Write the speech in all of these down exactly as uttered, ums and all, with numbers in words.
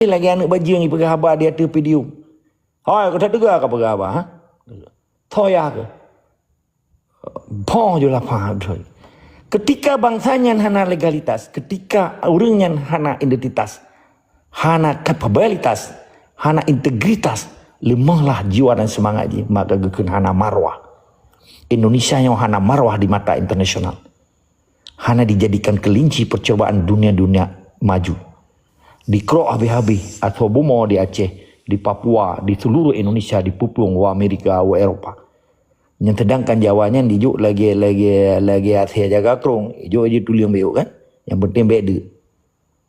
Lagèe aneuk bajeueng ipeugah haba di ateueh podium. Hai, ka teuga ka peugah haba, ha? Toyah ke? Boh ju lapah beutôi. Ketika bansa nyan hana legalitas, ketika ureueng nyan hana identitas, hana kapabilitas, hana integritas, leumohlah jiwa dan seumangat jih, maka geukheun hana marwah. Indonesia nyoe hana marwah di mata internasional. Hana dijadikan kelinci percobaan dunia-dunia maju. Dikrok habéh-habéh, atau bumoe di Aceh, di Papua, di seluruh Indonesia, dipupung u Amerika, u Eropa. Nyan sedangkan Jawa nyan dijok lagèe, lagèe, lagèe asèe jaga krong, ijok jih tuléng bèk kan. Yang penting bèk deuek.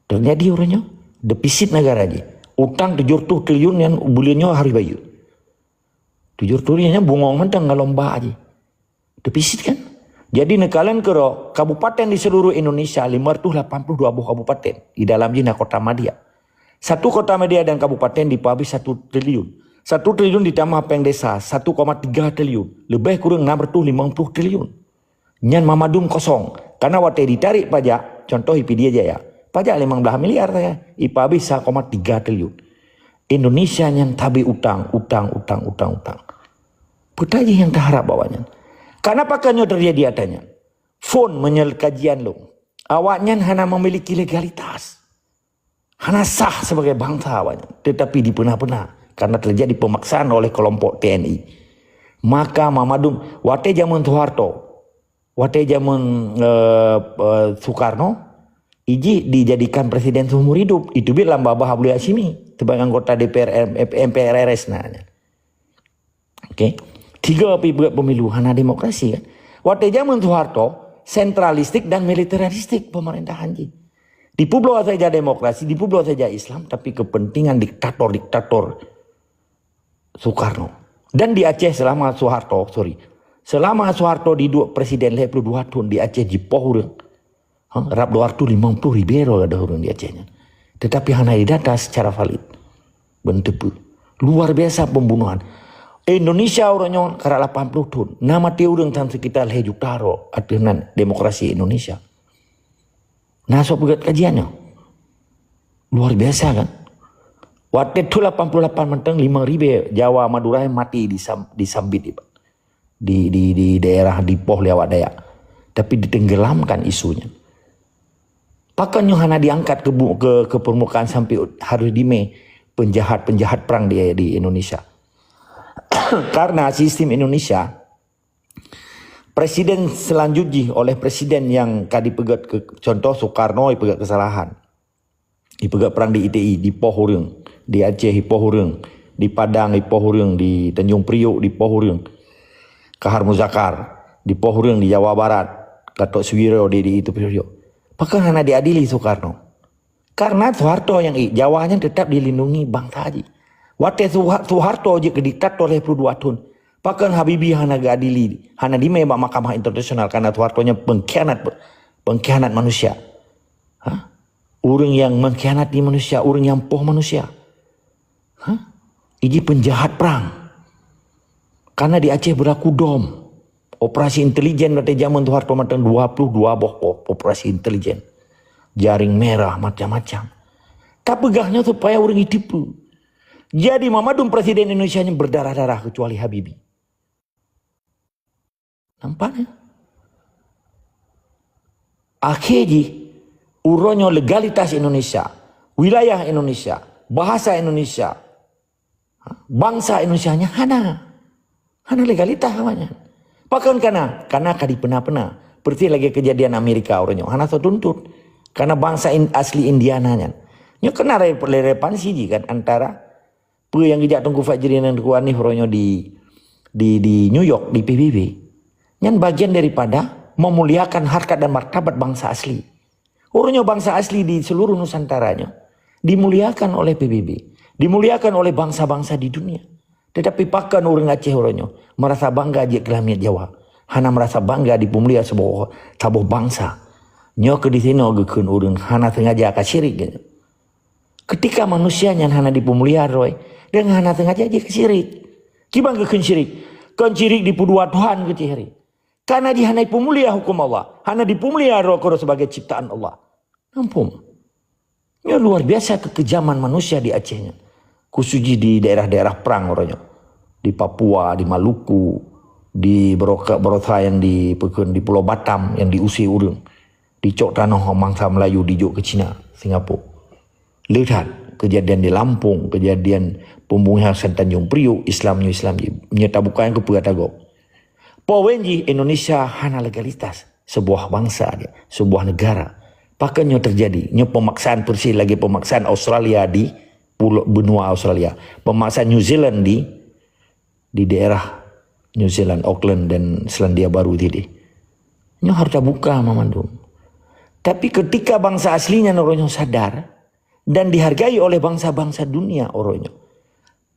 Terjadi uroe nyoe, defisit negara jih. Utang tujoh reutôh triliun nyan buleuen nyoe harus bayeue. Tujoh reutôh triliun nyan bungong mantong ngon lom bak jih. Defisit kan? Jadi neukalon keudroe, kabupaten di seluruh Indonesia lima ratus lapan puluh dua boh kabupaten, di dalam jih na Kota Madya. Satu Kota Madya dan kabupaten dipeuhabéh satu triliun. Satu triliun ditamah péng desa, satu koma tiga triliun. Leubeh kureueng enam ratus limong puluh triliun. Nyan mamadum kosong. Karena watèe ditarek pajak, contoh di Pidie Jaya, pajak limong blaih miliar saja, ipeuhabéh sa koma tiga triliun. Indonesia nyan tabé utang, utang, utang, utang, utang. Peue jih nyang taharap awaknyan? Kenapa ka nyoe terjadi ata nyan? Phon meunyoe kajian lôn, awaknyan hana memiliki legalitas. Hana sah sebagai bangsa awaknyan, tetapi dipeuna-peuna karena terjadi pemaksaan oleh kelompok T N I. Maka mamadum, watèe jameun Soeharto, watèe jameun, eh, eh, Soekarno, ijih dijadikan presiden seumur hidup. Itu bit lam babah Abdul Hasyimi sebagai anggota D P R, M-, M P R S na. Oke. Tiga pi buat pemilu hana demokrasi kan. Watèe jameun Soeharto, sentralistik dan militeristik pemerintahan jih. Dipeubloe saja demokrasi, dipeubloe saja Islam, tapi kepentingan diktator-diktator Soekarno. Dan di Aceh selama Soeharto, sorry, selama Soeharto diduek presiden lhèe puluh dua thon di Aceh jipoh ureueng. Ha, rab dua ratus limong puluh ribèe droe gadôh ureueng di Aceh nyan. Tetapi hana didata secara valid. Beuneuteupeu. Luar biasa pembunuhan. Indonesia uroe nyoe karab lapan puluh thon. Na maté ureueng tam sekitar lhèe juta droe ateueh nan demokrasi Indonesia. Na soe peugöt kajian nyoe? Luar biasa kan? Watèe thon lapan puluh lapan mantong limong ribèe Jawa Madura maté di Sam-, di Sambit iba. Di, di, di daerah dipoh lé awak Dayak. Tapi ditenggelamkan isu nyan. Pakon nyoe hana diangkat ke bu-, ke, ke permukaan sampai harus dimé penjahat-penjahat perang di, di Indonesia? Karena sistem Indonesia, presiden selanjut jih oleh presiden nyang ka dipeugöt ke, contoh Soekarno dipeugöt kesalahan. Dipeugöt perang di I T I, dipoh ureueng. Di Aceh dipoh ureueng. Di Padang dipoh ureueng. Di Tanjung Priok dipoh ureueng. Kahar Muzakar dipoh ureueng di Jawa Barat. Gatot Suwiro di, di itu periode. Pakon hana diadili Soekarno? Karena Soeharto nyang i, Jawa nyan tetap dilindungi bangsa jih. Watèe Soeha-, Soeharto jeuet keu diktator lhèe puluh dua thon. Pakon Habibie hana geuadili, hana dimé bak mahkamah internasional karena Soeharto nyan pengkhianat, pengkhianat manusia. Ha? Ureueng nyang mengkhianati manusia, ureueng nyang poh manusia. Ha? Iji penjahat perang. Karena di Aceh berlaku dom. Operasi intelijen watèe jameun Soeharto mantong dua puluh dua boh o-, operasi intelijen. Jaring merah macam-macam. Tapeugah nyoe supaya ureueng jiteupeue. Jadi, mamadum presiden Indonesia nyoe berdarah-darah kecuali Habibie. Nampak nyoe? Akhé jih, uroe nyoe legalitas Indonesia, wilayah Indonesia, bahasa Indonesia, bangsa Indonesia nyan hana. Hana legalitas awaknyan. Pakon kana? Kana ka dipeuna-peuna. Persis lagèe kejadian Amerika uroe nyoe. Hana soe tuntut. Karena bangsa in-, asli Indiana nyan. Nyoe kena re-, relevansi jih kan antara peue nyang geujak Teungku Fajri ngon Teungku Hanif uroe nyoe di, di, di New York, di P B B. Nyan bagian daripada memuliakan harkat dan martabat bangsa asli. Uroe nyoe bangsa asli di seluruh Nusantara nyoe dimuliakan oleh P B B, dimuliakan oleh bangsa-bangsa di dunia. Tetapi pakon ureueng Aceh uroe nyoe merasa bangga jeuet keu lamiet Jawa, hana merasa bangga dipeumulia saboh, saboh bangsa. Nyoe keuh disinoe geukheun ureueng hana sengaja ka syirik. Ketika manusia nyan hana dipeumulia droe, deungon hana sengaja jih ka syirik. Kiban geukheun syirik? Kon syirik dipeudua Tuhan keu syirik. Karena jih hana dipeumulia huköm Allah, hana dipeumulia droe keudroe sebagai ciptaan Allah. Nampak? Nyoe luar biasa kekejaman manusia di Aceh nyoe. Khusus jih di daerah-daerah perang uroe nyoe. Di Papua, di Maluku, di Baroka-, Baroka yang di, peukon di Pulau Batam yang diusir ureuëng. Dicok tanoh bangsa Melayu dijok ke Cina, Singapura. Le that kejadian di Lampung, kejadian pembunuhan Tanjung Priok, Islam nyoe Islam jih. Nyoe tabuka nyang keupeu ata gob. Poin jih Indonesia hana legalitas sebuah bangsa dia, sebuah negara. Pakon nyoe terjadi? Nyoe pemaksaan persis lagi pemaksaan Australia di pulo-, benua Australia. Pemaksaan New Zealand di, di daerah New Zealand, Auckland dan Selandia Baru tadi. Nyoe harus tabuka mamandum. Tapi ketika bangsa aslinya uroe nyoe sadar dan dihargai oleh bangsa-bangsa dunia uroe nyoe,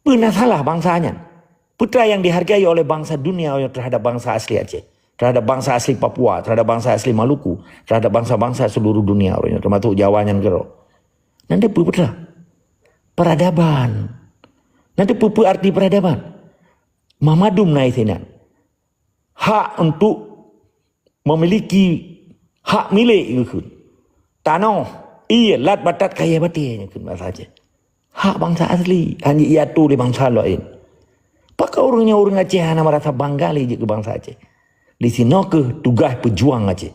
peue na salah bangsa nyan? Peue teuma yang dihargai oleh bangsa dunia terhadap bangsa asli Aceh, terhadap bangsa asli Papua, terhadap bangsa asli Maluku, terhadap bangsa-bangsa seluruh dunia uroe nyoe, termasuk Jawa nyan keudroe? Nyan peue, peue teuma? Peradaban. Nyan peue, peue arti peradaban? Mamandum na isinan. Hak untuk memiliki hak milék geukheun. Tanoh, ie, lat batat kayée batée nyan kheun bangsa Aceh. Hak bangsa asli, hana jiatur lé bangsa laén. Pakon ureuëng nyoe ureuëng Aceh hana merasa bangga lé jeuet keu bangsa Aceh? Di sinoe kheueh tugaih peujuang Aceh.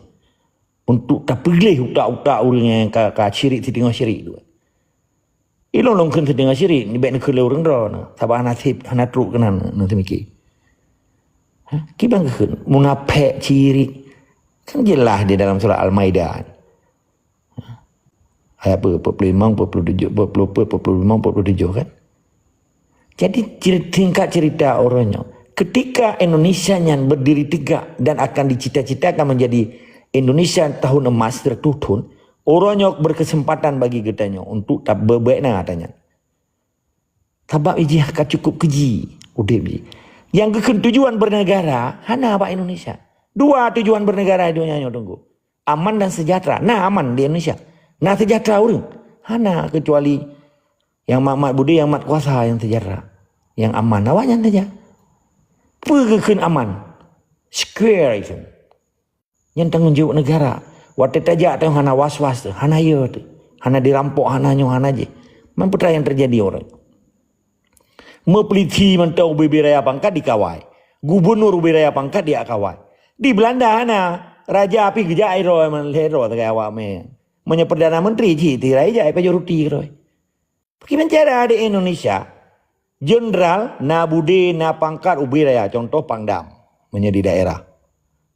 Untuk tapeugléh utak-utak ureuëng nyang ka, ka syirik siteungoh syirik tu. Ilôn lôn kheun siteungoh syirik, nibak neukheun lé ureuëng droe na. Sabab hana sép, hana trok keunan, na seumiké. Ha? Kiban kheun, munafék syirik. Kan jelas di dalam surah Al-Maidah. Ayat apa? Empat puluh lima, empat puluh tujuh, empat puluh empat, empat puluh lima, empat puluh tujuh kan? Jadi, ceri-, singkat cerita uroe nyoe, ketika Indonesia nyan berdiri tegak dan akan dicita-citakan menjadi Indonesia tahun emas seratus thon, uroe nyoe berkesempatan bagi geutanyoe untuk tab-, beubaik na geutanyoe. Sabab ijih ka cukup keji udeb jih. Nyang geukheun tujuan bernegara hana bak Indonesia. Dua tujuan bernegara di donya nyoe, Teungku. Aman dan sejahtera. Na aman di Indonesia? Na sejahtera ureuëng? Hana, kecuali nyang mat-mat bude, nyang mat kuasa nyang sejahtera. Nyang aman awaknyan saja. Peue geukheun aman? Square itu. Nyan tanggong jaweueb negara. Watée tajak teuh hana was-was teuh, hana yo teuh, hana dirampok, hana nyoe, hana jih. Man peue nyang teujadi uroe nyoe? Meupeulisi mantong ubé-ubé raya pangkat dikawai. Gubunur ubé raya pangkat dikawai. Di Belanda hana, raja pih geujak i droe, man lhée droe sagai awak mé. Meunyoe perdana menteri cit, tirai jak i pajoh ruti keudroe. Kiban cara di Indonesia, jenderal na bude, na pangkat ubé raya, contoh Pangdam, meunyoe di daerah.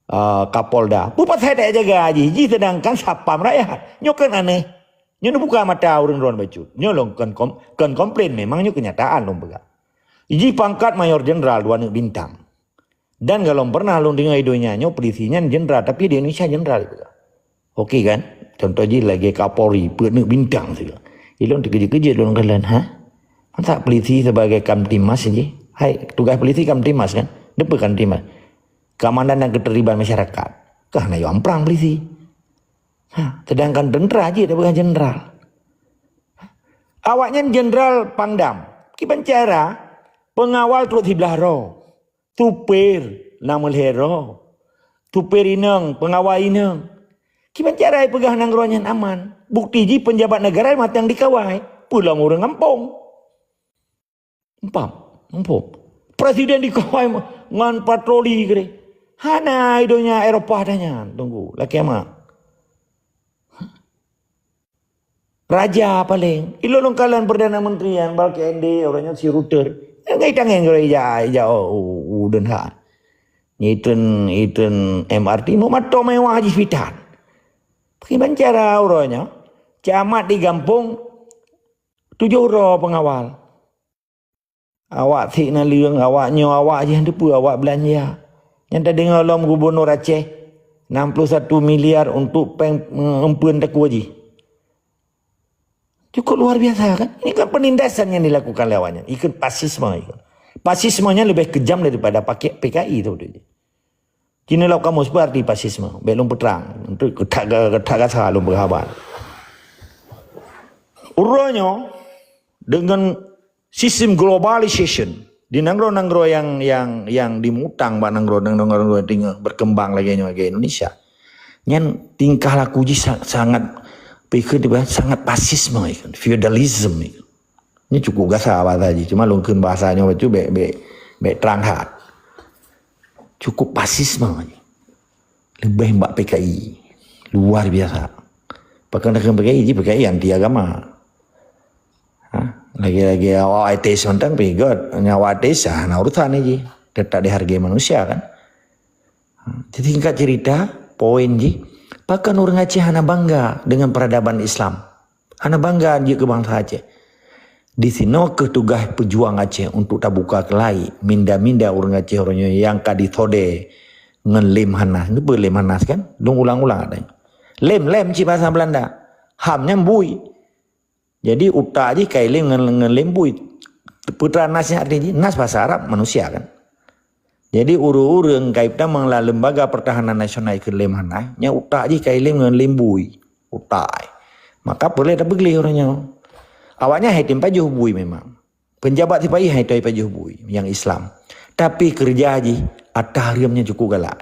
Ah, Kapolda. Peue pasai tajak jaga jih, jih sedangkan satpam rakyat. Nyoe kan aneh. Nyoe neubuka mata ureuëng droe bacut. Nyoe lôn kon kom-, kon komplain, memang nyoe kenyataan lôn peugah. Jih pangkat mayor jenderal dua neuk bintang. Dan golom pernah lôn deungoe di donya nyoe, peulisi nyan jenderal, tapi di Indonesia jenderal juga. Oke kan? Contoh jih lagée Kapolri, peuet neuk bintang sigoe. Ilôn teukeujeuet-keujeuet lôn kalon, ha? Masa peulisi sebagai Kamtimas jih? Hai, tugas peulisi Kamtimas kan? Depe Kamtimas? Keamanan dan Ketertiban Masyarakat. Kah na yue amprang peulisi? Ha, sedangkan tentera jih tapeugah jenderal. Awaknyan jenderal Pangdam. Kiban cara pengawal trok siblah droe. Supir na meulhée droe. Supir inong, pengawai inong. Kiban cara ipeugah nanggroe nyan aman? Bukti jih peunjabat negara mantong dikawai. Peulom ureuëng gampông. Muphom? Muphom. Presiden dikawai ngon patroli keudeh. Hana i donya Eropa dah nyan. Tunggu, lakée mak. Raja paléng. Ilôn lôn kalon Perdana Menteri nyan, bak K N D, uroe nyoe si Rutte. Ngai tangai ngon ija, ija, oh, oh, oh, Den Haag. Ngitung, ngitung M R T, meumato mewah jih pitan. Kiban cara uroe nyoe, camat di gampông, tujoh droe pengawal. Awak sik naleueng, awak nyoe, awak jih teupeue, awak beulanja. Nyang tadeungoe lom gubunur Aceh, enam puluh satu miliar untuk péng, eh, eumpeuen takue jih. Cukup luar biasa kan? Ini kan penindasan yang dilakukan lé awaknyan. Ikut pasisme itu. Pasismenya lebih kejam daripada pakai P K I tu. Cina lam kamus peue arti pasisme? Bék lôn peutrang. Untuk keutak, keutak gasa lôn peuhaban. Uroe nyoe, dengan sistem globalization, di nanggroe-nanggroe yang, yang, yang dimutang bak nanggroe, nanggroe-nanggroe teungoh berkembang lagée nyoe lagée Indonesia, nyan tingkah laku jih sa-, sangat Pikir dia sangat pasisme, feudalisme. Ini cukup gasa bahasa ji. Cuma lungkun bahasa nyoe tu bek, bek, bek terang hat. Cukup pasisme ji. Lebih bak P K I. Luar biasa. Bahkan dengan P K I ji, P K I anti agama. Ha? Lagi-lagi awak ateis mantang pigot. Nyawa ateis, ah, na urusan ni ji. Tetap dihargai manusia kan. Ha? Jadi singkat cerita, poin ji, bahkan orang Aceh hana bangga dengan peradaban Islam. Hana bangga jeuet keu bansa Aceh. Di sinoe keuh tugaih peujuang Aceh untuk tabuka keulai minda-minda ureuëng Aceh uroe nyoe nyang ka disodée ngon lem hanas. Neupeu lem hanas kan? Lôn ulang-ulang katanya. Lem, lem cit bahasa Belanda. Ham nyan bui. Jadi utak jih ka ilem ngon, ngon lem bui. Peue teuma nas nyan arti jih? Nas bahasa Arab manusia kan? Jadi ureuëng-ureuëng ka itamong lam Lembaga Pertahanan Nasional keu lem hanas, nyan utak jih ka ilem ngon lem bui. Utak. Maka peureulée tabeugleh ureuëng nyoe. Awaknyan hai tem pajoh bui memang. Peunjabat sipa-i hai tem pajoh bui nyang Islam. Tapi keureuja jih ata hareuem nyan cukup galak.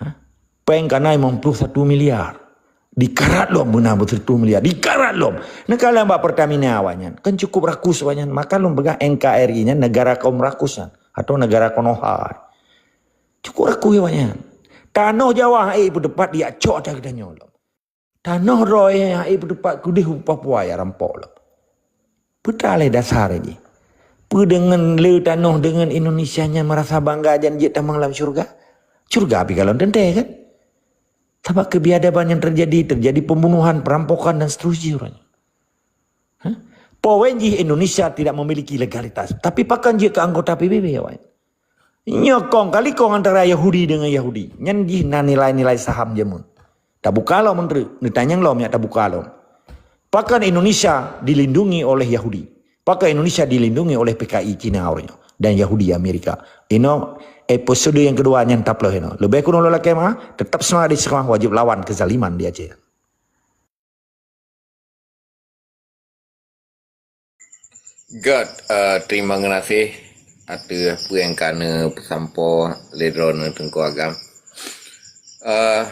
Ha? Péng ka na limong ploh satu miliar. Dikarat lom beuna beuseutu miliar. Dikarat lom. Neukalon bak Pertamina awaknyan. Kan cukup rakus awaknyan. Maka lôn peugah N K R I nyan negara kaum rakus nyan. Atau negara konoha. Cukup rakus awaknyan. Tanoh Jawa han ék peuteupat, jak cok ata geutanyoe lom. Tanoh droe han ék peuteupat keudeh u Papua jak rampok lom. Peue teuma lé dasar jih? Peue deungon le tanoh deungon Indonesia nyan meurasa bangga jan jeuet tamong lam syurga? Syurga pih kalon teuntée kan? Sabab kebiadaban yang terjadi, terjadi pembunuhan, perampokan dan seterusnya. Hah? Poin jih Indonesia tidak memiliki legalitas. Tapi pakon jeuet keu anggota P B B awaknyan? Nyoe kong kali kong antara Yahudi dengan Yahudi. Nyan jih na nilai-nilai saham jameun. Tabuka lom menteri, neutanyong lom nyak tabuka lom. Pakon Indonesia dilindungi oleh Yahudi? Pakon Indonesia dilindungi oleh P K I Cina uroe nyoe dan Yahudi Amerika? Inoe episode yang kedua nyan taplôh inoe. Leubeh kureueng lôn lakée meuah, tetap seumangat di sekolah, wajib lawan kezaliman di Aceh. Good, eh, terima kasih ateueh peue nyang ka neupeusampoe lé droeneuh Teungku Agam. Eh,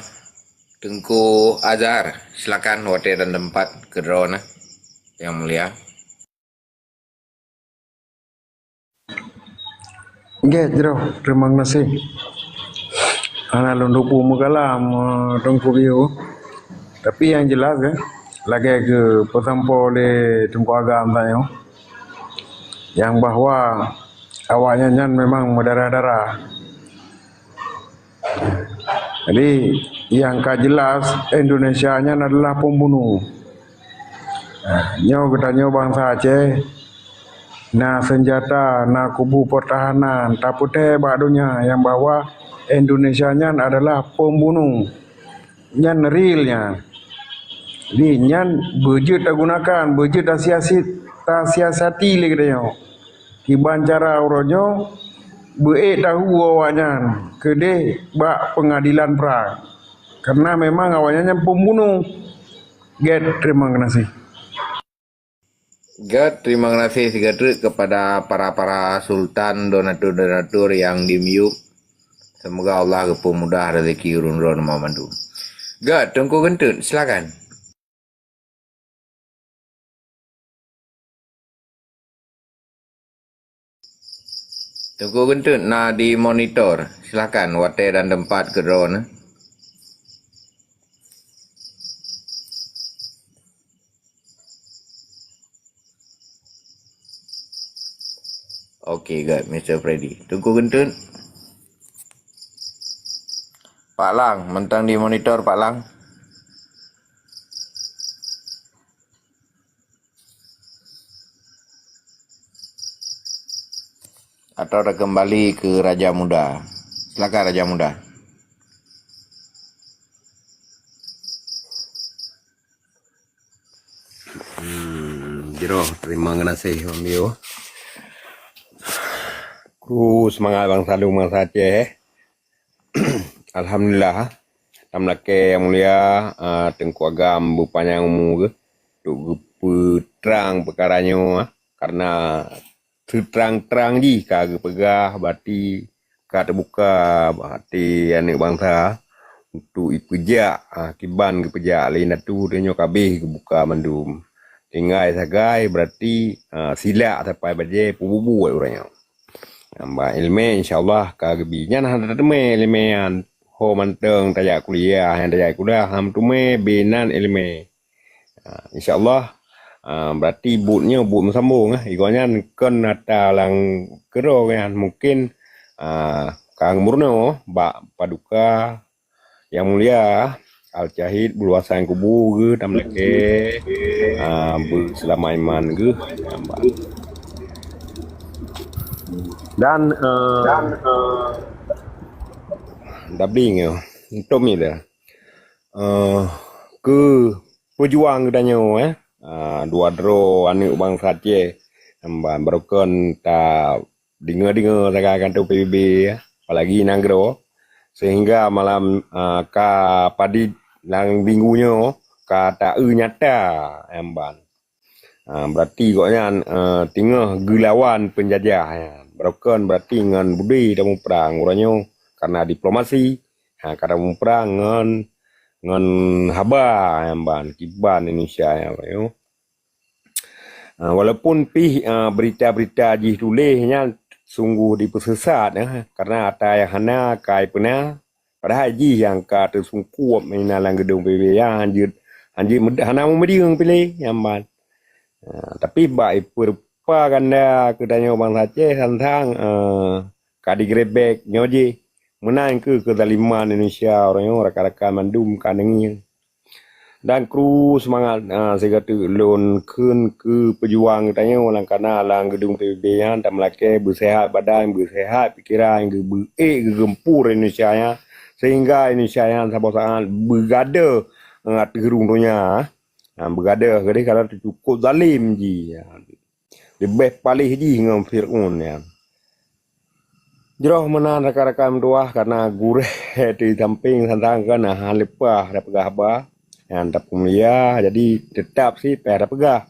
Teungku Azhar, silakan watée dan tempat keu droeneuh, Yang Mulia. Gét jroh, terima kasih. Hana lôn tupeue meukalam, eh, Teungku Bio. Tapi yang jelas, eh, lagée geupeusampoe lé Teungku Agam tanyoe, yang bahwa awaknyan nyan memang meudarah-darah. Jadi, nyang ka jelas, Indonesia nyan adalah pembunuh. Nah, nyoe geutanyoe bansa Aceh, na senjata, na kubu pertahanan, tapeutée bak donya nyang bahwa Indonesia nyan adalah pembunuh. Nyan real nyan. Jadi, nyan beujeuet tagunakan, beujeuet tasiasi-, tasiasati lé geutanyoe. Kiban cara uroe nyoe beuék tahu awaknyan keudeh bak peungadilan prang, karena memang awaknyan nyan pembunuh. Gét, terima kasih. Gét, terima kasih sigoe treuk kepada para-para sultan, donatur-donatur yang di miyueb. Semoga Allah geupeumudah rezeki ureuëng droeneuh mandum. Gét, Teungku Geunteut, silakan. Teungku Geunteut na di monitor. Silakan, watée dan tempat keu droeneuh. Oke, good, Mister Freddy. Teungku Geunteut. Pak Lang, mantong di monitor, Pak Lang. Atau dah kembali ke Raja Muda. Silakan, Raja Muda. Hmm, jroh, terima kasih, Wan Bio. Kru seumangat bansa lôn, bansa Aceh, eh. Alhamdulillah, tameulakée nyang mulia, ah, Teungku Agam beupanyang umu geuh, untuk geupeutrang peukara nyoe, ah, karena seutrang-trang jih ka geupeugah, berarti ka teubuka hati aneuëk bansa. untuk ipeujak, ah, kiban geupeujak lé indatu, tanyoe ka abéh geubuka mandum. Tinggai sagai, berarti, ah, silak sapai bajée peubuet-buet uroe nyoe. Nyan bak iéleumé, insya Allah ka geubi. Nyan hana teumé iéleumé nyan, ho mantong tajak kuliah, nyang tajak kuliah hana teumé binan iéleumé. Ha, insya Allah, ha, berarti buet nyoe buet meusambong, eh. Igoe nyan kon ata lam keudroe nyan, mungkin, ha, ka meurunoe bak paduka nyang mulia Al-Syahid Buluwasan Kubu geuh, tameulakée, ha, beuseulama iman geuh. Dan, eh, dan, eh, dabling nyoe, entom nyoe dah. Eh, keu peujuang geutanyoe, eh. Ah, dua droe aneuëk bansa Aceh, nyan ban, barokon ta deungoe-deungoe sagai kantô P B B, eh, apalagi nanggroe. Sehingga malam, ah, ka padit lam minggu nyoe ka ta-eu nyata, nyan ban. Ah, berarti gobnyan, eh, teungoh geulawan peunjajah nyan. Barokon berarti ngon beudé tamuprang uroe nyoe karena diplomasi. Ha, ka tamuprang ngon, ngon haba nyan ban, kiban Indonesia nyan nyoe. Ah, walaupun pih, ah, berita-berita jih tuléh nyan sungguh dipeusesat, eh, karena ata nyang hana ka ipeuna, padahai jih nyang ka teusungkup inan lam geudong P B B nyan hanjeuet, hanjeuet med-, hana meumeudieng piléh nyan ban. Ah, tapi bak ipropaganda keu tanyoe bansa Aceh tantang, eh, ka digrebek nyoe jih. Meunan kheueh keuzaliman Indonesia uroe nyoe, rakan-rakan mandum ka neungieng. Dan kru seumangat, ah, sigoe teuk lôn kheun keu peujuang geutanyoe nyang kana lam geudong P B B nyan, tameulakée beuseuhat badan, beuseuhat pikeran, geubeuék geugeumpur Indonesia nyan, sehingga Indonesia nyan saboh saát beugadôh, ah, ateueh rhueng donya. Ah, beugadôh keudeh karena teucukôp zalim jih. Leubeh paléh jih ngon Fir'aun nyan. Jroh meunan rakan-rakan meutuwah, karena gurée di sampéng sang-sang kan hana leupah tapeugah haba nyang tapeumulia, jadi teutap sit payah tapeugah.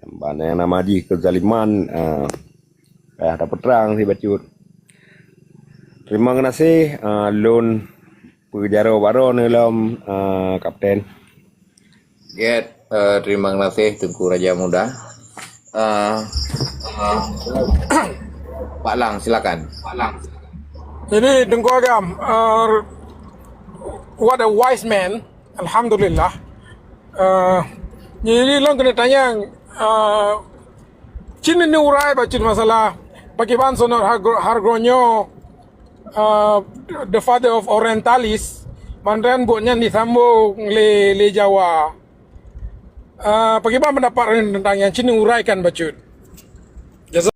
Ban nyang nama jih keuzaliman, ah, payah tapeutrang sit bacut. Terima geunaséh, ah, lôn peujaroe baroe neulom, ah, Kapten. Get, eh, terima kasih Teungku Raja Muda. Eh, eh, Pak Lang, silakan. Pak Lang. Jadi Teungku Agam, eh, what a wise man. Alhamdulillah. Eh, jadi lôn keuneuk tanyong, eh, cit neuurai bacut masalah pakiban Sonor Hargo-, Hargonyo, uh, the father of Orientalis, bantuan buet nyan disambong lé, lé Jawa. Uh, pakiban pendapat Raden tentang nyan, cit neuuraikan bacut.